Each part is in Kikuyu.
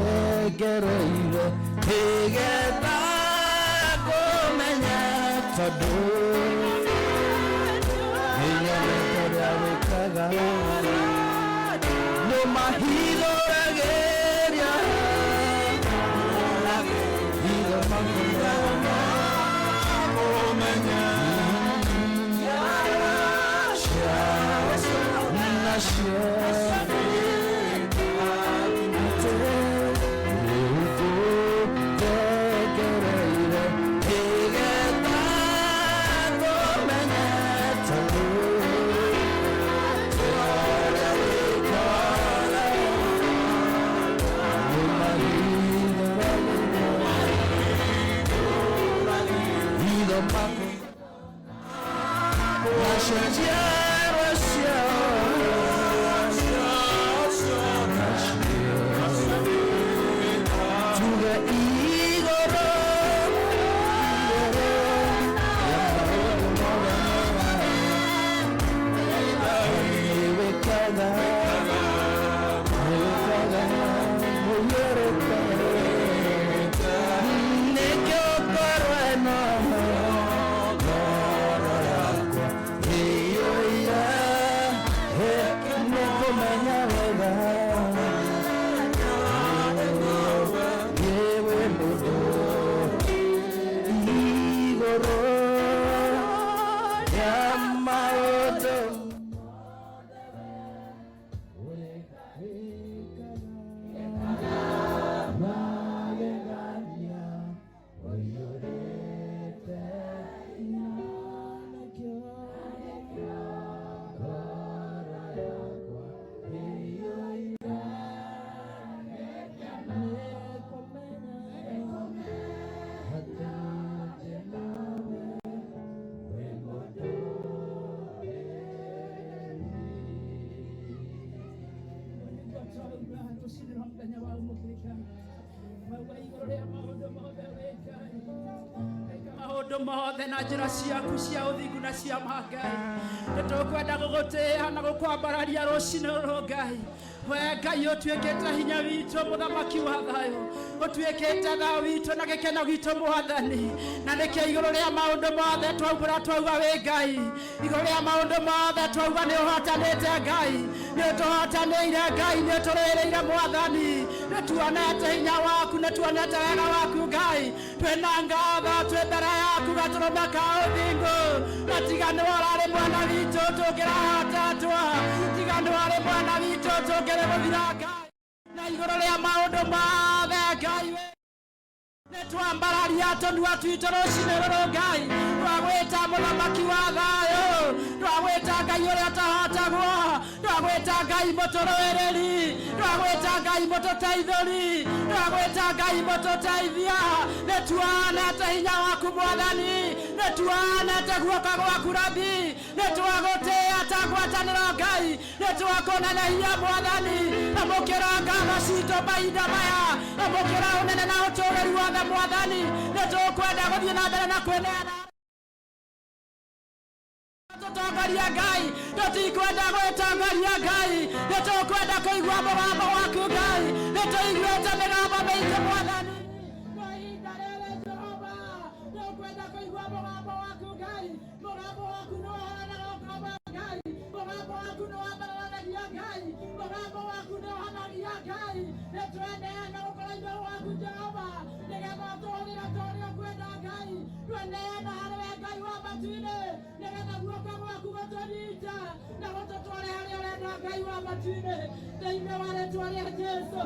Ngũthengereire nĩgetha ngũmenye tondũ nĩnyonete ũrĩa wĩkaga nĩũmahithũragĩria hitho makumenya Tũcinĩra mũthenya wa ũmũthĩ Ngai, wauga igũrũ rĩa maũndũ mothe wĩ Ngai, wĩka maũndũ mothe na njĩra ciaku cia ũthingu na cia ma Ngai. Nĩtũkwenda gũgũtĩĩa na gũkwambararia rũcinĩ rũrũ Ngai. We Ngai ũtuĩkĩte hinya witũ, mũthamaki wa thayũ, ũtuĩkĩte thayũ witũ na gĩkeno gitũ Mwathani. Na nĩkĩo igũrũ rĩa maũndũ mothe twaumbũra twauga wĩ Ngai, igũrũ rĩa maũndũ mothe twauga nĩ ũhotanĩte Ngai, nĩ ũtũhotanĩire Ngai, nĩ ũtũrĩrĩire Mwathani, nĩ tuonete hinya waku, nĩ tuonete wega waku Ngai. Twĩna ngatho twĩ mbere yaku gatũrũme ka ũthingu, na tiga nĩ wararĩ mwena witũ tũngĩrahotetwo, tiga nĩ warĩ mwena witũ tũngĩrĩ gũthira Ngai. Na igũrũ rĩa maũndũ mothe Ngai wĩ nĩtwambararia tũnua twitũ rũcinĩ rũrũ Ngai, twagwĩta mũthamaki wa thayũ, twagwĩta Ngai ũrĩa ũtahotagwo, twagwĩta Ngai mũtũrũĩrĩri, twagwĩta Ngai mũtũteithũri, twagwĩta Ngai mũtũteithia. Nĩtuonete hinya waku Mwathani, nĩtuonete guoko gwaku Rabi, nĩtwagũtĩĩa ta ngwatanĩro Ngai, nĩtwakũnenehia Mwathani. Amũkĩra ngatho citũ mahinda maya, amũkĩra ũnene na ũtũũgĩru wothe Mwathani. Nĩtũkwenda gũthiĩ na mbere na kwĩneana tũtongoria Ngai, tũtikwenda gwĩtongoria Ngai, nĩtũkwenda kũigua mũgambo waku Ngai, nĩtũiguĩte mĩgambo mĩingĩ Mwathani. No ihinda rĩrĩ Jehova, tũkwenda kũigua mũgambo waku Ngai, mũgambo waku nĩũheanaga ũkombo Ngai, mũgambo waku nĩwambararanagia Ngai, mũgambo waku nĩũhonagia Ngai. Nĩtweneana gũkorwo igũrũ waku Jehova, nĩgetha ũtũhũthĩre ta ũrĩa ũkwenda Ngai. Tweneana harĩ we Ngai wa matu-inĩ, nĩgetha guoko gwaku gũtũnyite na gũtũtware harĩa ũrenda Ngai wa matu-inĩ. Thĩinĩ wa rĩtwa rĩa Jesu,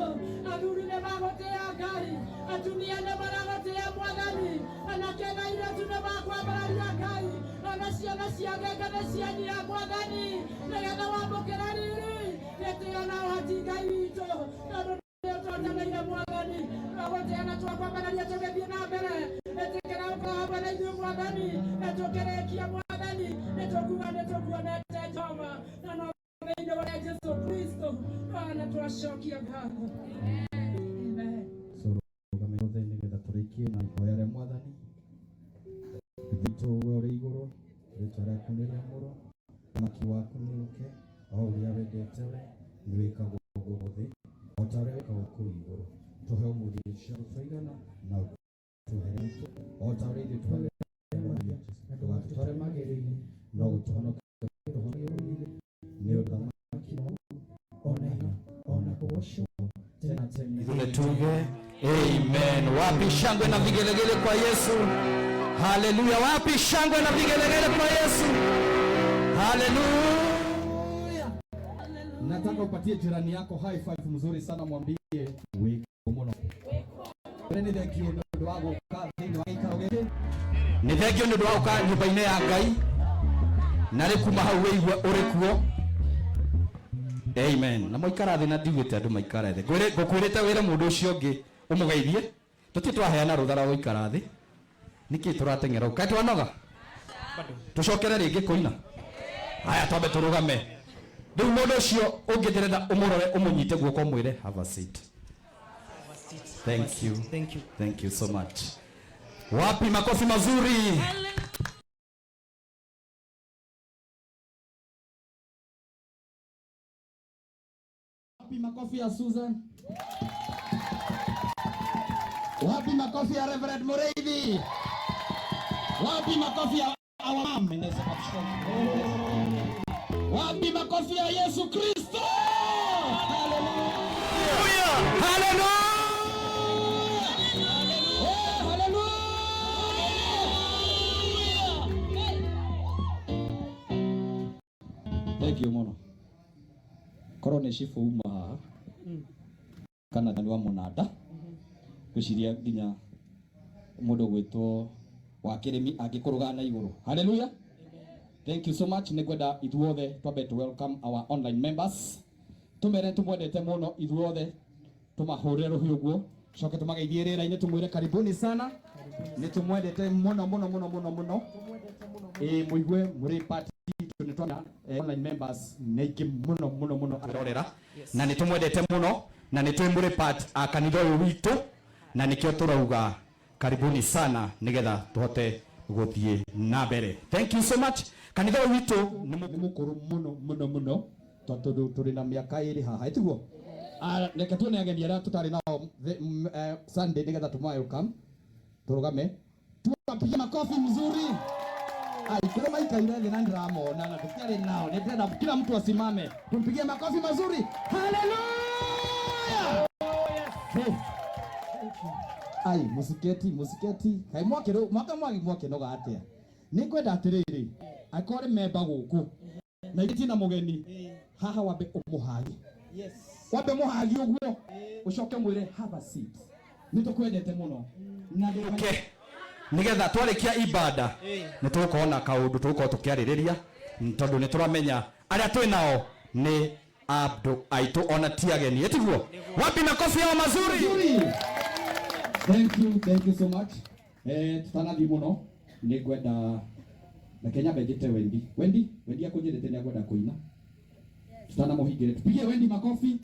athuri nĩ magũtĩĩa Ngai, atumia nĩ maragũtĩĩa Mwathani, anake na airĩtu nĩ makwambararia Ngai, ona ciana cia ngenge nĩ cianyia Mwathani, nĩgetha wamũkĩre riri, gĩtĩo na ũhoti Ngai witũ, tondũ nĩũtũhotanĩire Mwathani. Twagũtĩĩa na twakwambararia tũgĩthiĩ na mbere, ĩtĩkĩra ũkorwo hamwe na ithuĩ Mwathani, na tũkĩrĩkia Mwathani nĩtũkuga nĩtũkuonete Jehova, na no thĩinĩ wa Jesu Kristo twana twacokia ngatho. Amen. Rũgame othe nĩgetha tũrĩkie na ihoya rĩa Mwathani. Ithe witũ we ũrĩ igũrũ, Rĩtwa rĩaku nĩ rĩamũrwo, ũthamaki waku nĩ ũũke, o ũrĩa wendete we nĩ wĩkagwo gũkũ thĩ o ta ũrĩa wĩkagwo kũu igũrũ. Tũhe ũmũthĩ irio cia gũtũigana, na ũtũhere itũ o ta ũrĩa ithuĩ tũheagĩra mahĩtia, ndũgatũtware magerio-inĩ, no gũtũhonokia ũtũhonokie nĩ ũndũ ũthamaki nĩ waku, ona hinya, ona kũgoocwo tene na tene. Ithuĩ tuge amen. Wapi shangwe na vigelegele kwa Yesu? Haleluya! Wapi shangwe na vigelegele kwa Yesu? Haleluya! Nataka upatie jirani yako high five mzuri sana, mwambie wĩ mũno. Nĩ thengio nĩ ũndũ wa gũka thĩinĩ wa gĩikaro gĩkĩ. Nĩ thengio nĩ ũndũ wa gũka nyũmba-inĩ ya Ngai na rĩ kuma hau wĩigua ũrĩ kuo. Amen. Na mwaikara thĩ na ndiugĩte andũ maikare thĩ. Ngũkwĩrĩte wĩre mũndũ ũcio ũngĩ ũmũgeithie. Tũtirĩ twaheana rũtha rwa gũikara thĩ. Nĩkĩ tũrateng'era ũguo? Kaĩ twanoga? Tũcokere rĩngĩ kũina. Haya, twambe tũrũgame. Rĩu mũndũ ũcio ũngĩ ndĩrenda ũmũrore ũmũnyite guoko ũmwĩre have a seat. Thank you. Thank you. Thank you so much. Wapi makofi mazuri? Wapi makofi ya Susan? Wapi makofi ya Reverend Mureithi? Wapi makofi ya our mom? Wapi makofi ya Yesu Kristo? Hallelujah! Hallelujah! Oh, hallelujah! Thank you mũno. Korwo nĩ cibũ uma haha kana nĩ wa mũnanda, ngwĩciria nginya mũndũ ũgwĩtwo wa kĩrĩmi angĩkũrũgana na igũrũ. Hallelujah. Thank you so much. Nĩ ngwenda ithuothe twambe to welcome our online members, tumere tumwendete mũno ithuothe, tũmahũrĩre rũhĩ ũguo, coke tũmageithie rĩera-inĩ, tũmwĩre karibuni sana, nĩ tũmwendete mũno mũno mũno mũno mũno. Ĩ mũigue mũrĩ party itũ, nĩ twamenya online members nĩ aingĩ mũno mũno mũno arorera, na nĩ tũmwendete mũno na nĩ twĩ mũrĩ part a kanitha ũyũ witũ, na nĩkĩo tũrauga karibuni sana nĩgetha tũhote gũthiĩ na mbere. Thank you so much. Kanitha ũyũ witũ nĩ mũkũrũ mũno mũno mũno, tondũ tũrĩ na mĩaka 2 haha, ĩtiguo? Reke tuone ageni arĩa tũtarĩ nao Sunday nĩgetha tũma welcome. Tũrũgame, tuwapigie makofi mzuri. Ai, kũrĩa maikaire thĩ na ndĩramona na tũtiarĩ nao, nĩ ndĩrenda kila mtu asimame tumpigie makofi mazuri. Haleluya! Hey. Ai, musiketi, musiketi. Kai mwakĩrũ, mwaka mwagi mwakĩnoga atĩa? Nĩ ngwenda atĩrĩrĩ, angĩkorwo nĩ memba gũkũ na ithuĩ na mũgeni haha, wambe ũmũhagi. Wambe mũhagi ũguo, ũcoke mwĩre have a seat. Nĩ tũkwendete mũno. Na ndũka- Okay. Nĩgetha twarĩkia ibada nĩ tũgũkorwo na kaũndũ tũgũkorwo tũkĩarĩrĩria, tondũ nĩ tũramenya arĩa twĩ nao nĩ andũ aitũ ona ti ageni, ĩtiguo? Wapi makofi yao mazuri? Nzuri. Thank you, thank you so much. Tutanathiĩ mũno nĩ ngwenda reke nyambe njĩte Wendy. Wendy, Wendy akũnjĩrĩte nĩ akwenda kũina. Tutanamũhingĩre, tupigie Wendy makofi.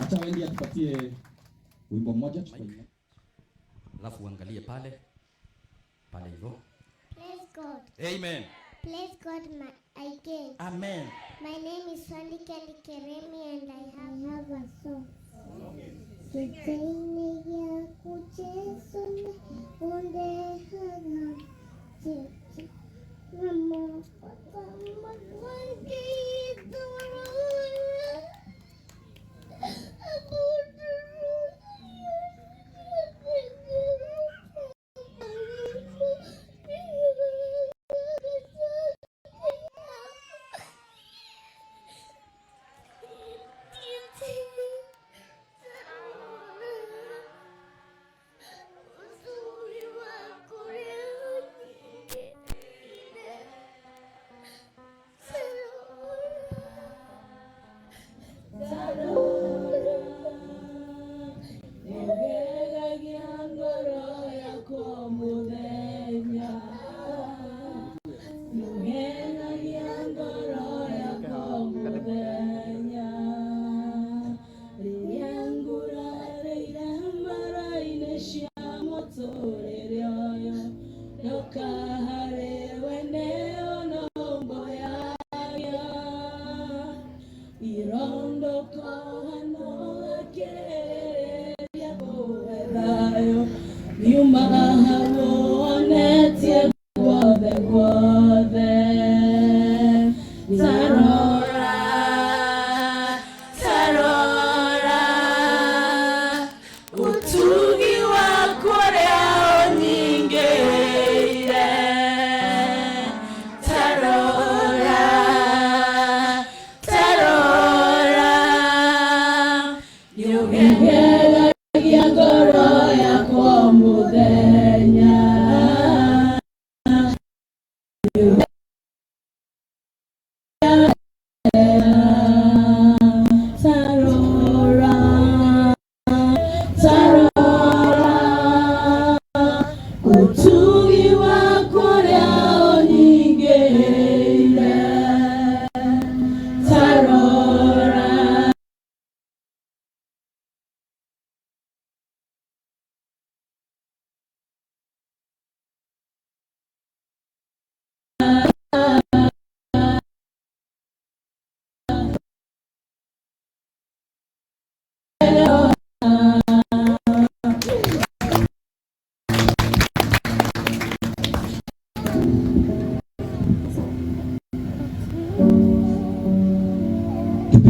Acha Wendy atupatie wimbo mmoja tutaimba. Alafu uangalie pale pale hivyo. Praise God. Amen. Praise God my, again. Amen. My name is Sandy Kelly Keremi and I have a song. Gĩtĩ-inĩ gĩaku Jesũ nĩ ũndehaga na moko makwa ngĩitũrũra.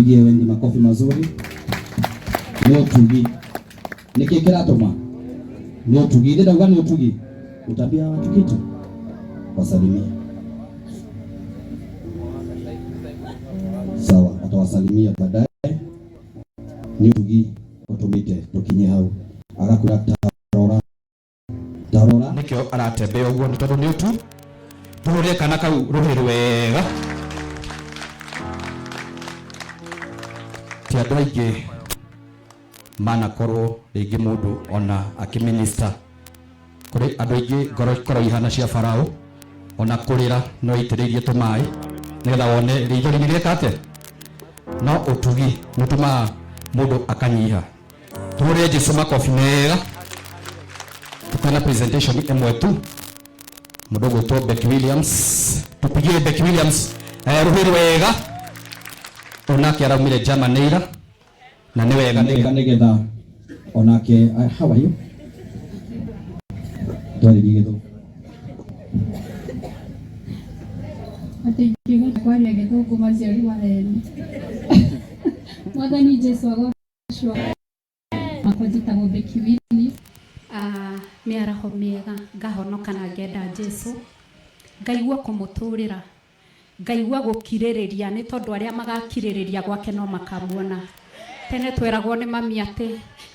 Tupigie Wendy makofi mazuri. Nĩ ũtugi. Nĩkĩ kĩratũma? Nĩ ũtugi. Ndĩ ndauga nĩ ũtugi. Utambia watu kitu. Wasalimie. Sawa, atawasalimia baadaye. Nĩ ũtugi ũtũmĩte tũkinye hau. Agakwĩra tarora. Tarora. Nĩkĩo aratembea ũguo nĩ tondũ nĩ ũtu. Tũhũrĩre kana kau rũhĩ rwega. Ti andũ aingĩ manakorwo rĩngĩ mũndũ ona akĩminista. Kũrĩ andũ aingĩ ngoro ikoragwo ihana cia Farao, ona kũrĩra no itĩrĩirie tũmaĩ nĩgetha wone rĩithori nĩ rĩeka atĩa. No ũtugi nĩ ũtũmaga mũndũ akanyiha. Tũhũrĩre Jesũ makobi mega. Tukwĩna presentation ĩmwe tu. Mũndũ ũgwĩtwo Becky Williams. Tupigie Becky Williams rũhĩ rwega. Onake araumire Germany ira. Na nĩ wega nĩgetha nĩgetha onake how are you? Twarĩrie gĩthũngũ. Atĩ ingĩhota kwaria gĩthũngũ maciari maheni. Mwathani Jesũ agocwo. Makwa njĩtagwo Becky Willis. Mĩaraho mĩega ngahonoka na ngenda Jesũ, ngaigua kũmũtũrĩra, ngaigua gũkirĩrĩria nĩ tondũ arĩa magakirĩrĩria gwake no makamuona. Tene tweragwo nĩ mami atĩ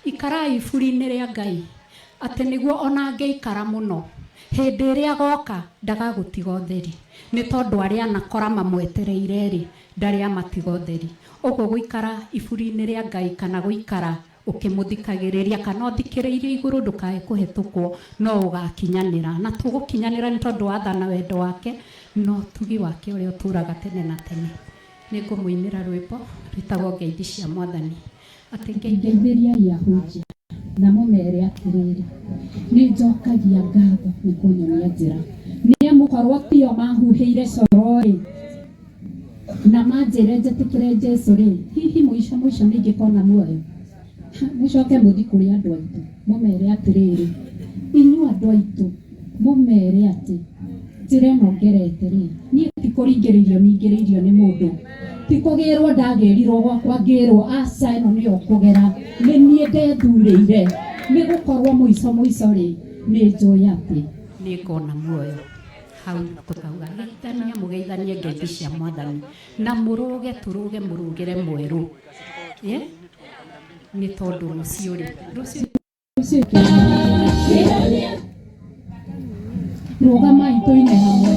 ikarai iburi-inĩ rĩa Ngai, atĩ nĩguo ona angĩikara mũno hĩndĩ ĩrĩa agoka ndagagũtiga ũtheri, nĩ tondũ arĩa anakora mamwetereire rĩ ndarĩ amatiga ũtheri. Ũguo gũikara iburi-inĩ rĩa Ngai kana gũikara ũkĩmũthikagĩrĩria kana ũthikĩrĩirie igũrũ ndũkae kũhetũkwo no ũgakinyanĩra. Na tũgũkinyanĩra nĩ tondũ wa tha na wendo wake na ũtugi wake ũrĩa ũtũraga tene na tene. Nĩ ngũmũinĩra rwĩmbo rwĩtagwo Ngeithi cia Mwathani. Atĩ ngeithĩriai ahunjia na mũmere atĩrĩrĩ, nĩ njokagia ngatho nĩ kũnyonia njĩra, nĩ amu korwo tio mahuhĩire coro rĩ na manjĩre njĩtĩkĩre Jesũ rĩ, hihi mũico mũico nĩ ingĩkona muoyo. Mũcoke mũthiĩ kũrĩ andũ aitũ mũmere atĩrĩrĩ, inyuĩ andũ aitũ mũmere atĩ njĩra ĩno ngerete rĩ, niĩ ti kũringĩrĩrio ningĩrĩirio nĩ mũndũ, ti kũgĩrwo ndagĩrirwo gwakwa ngĩrwo aca ĩno nĩyo kũgera, nĩ niĩ ndethurĩire, nĩ gũkorwo mũico mũico rĩ nĩ njũĩ atĩ nĩ ngona muoyo. Hau tũkauga geithania mũgeithanie ngeithi cia Mwathani na mũrũge tũrũge mũrũgĩre mwerũ. Nĩ tondũ rũciũ rĩ, rũciũ rũgamai tũine hamwe.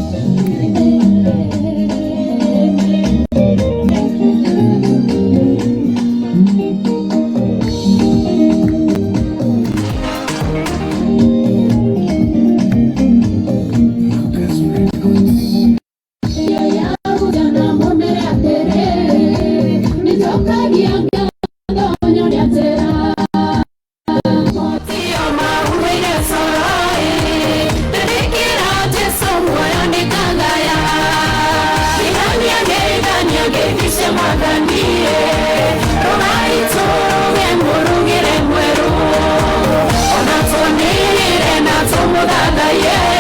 Ona twanĩrĩre na tũmũthathaiye.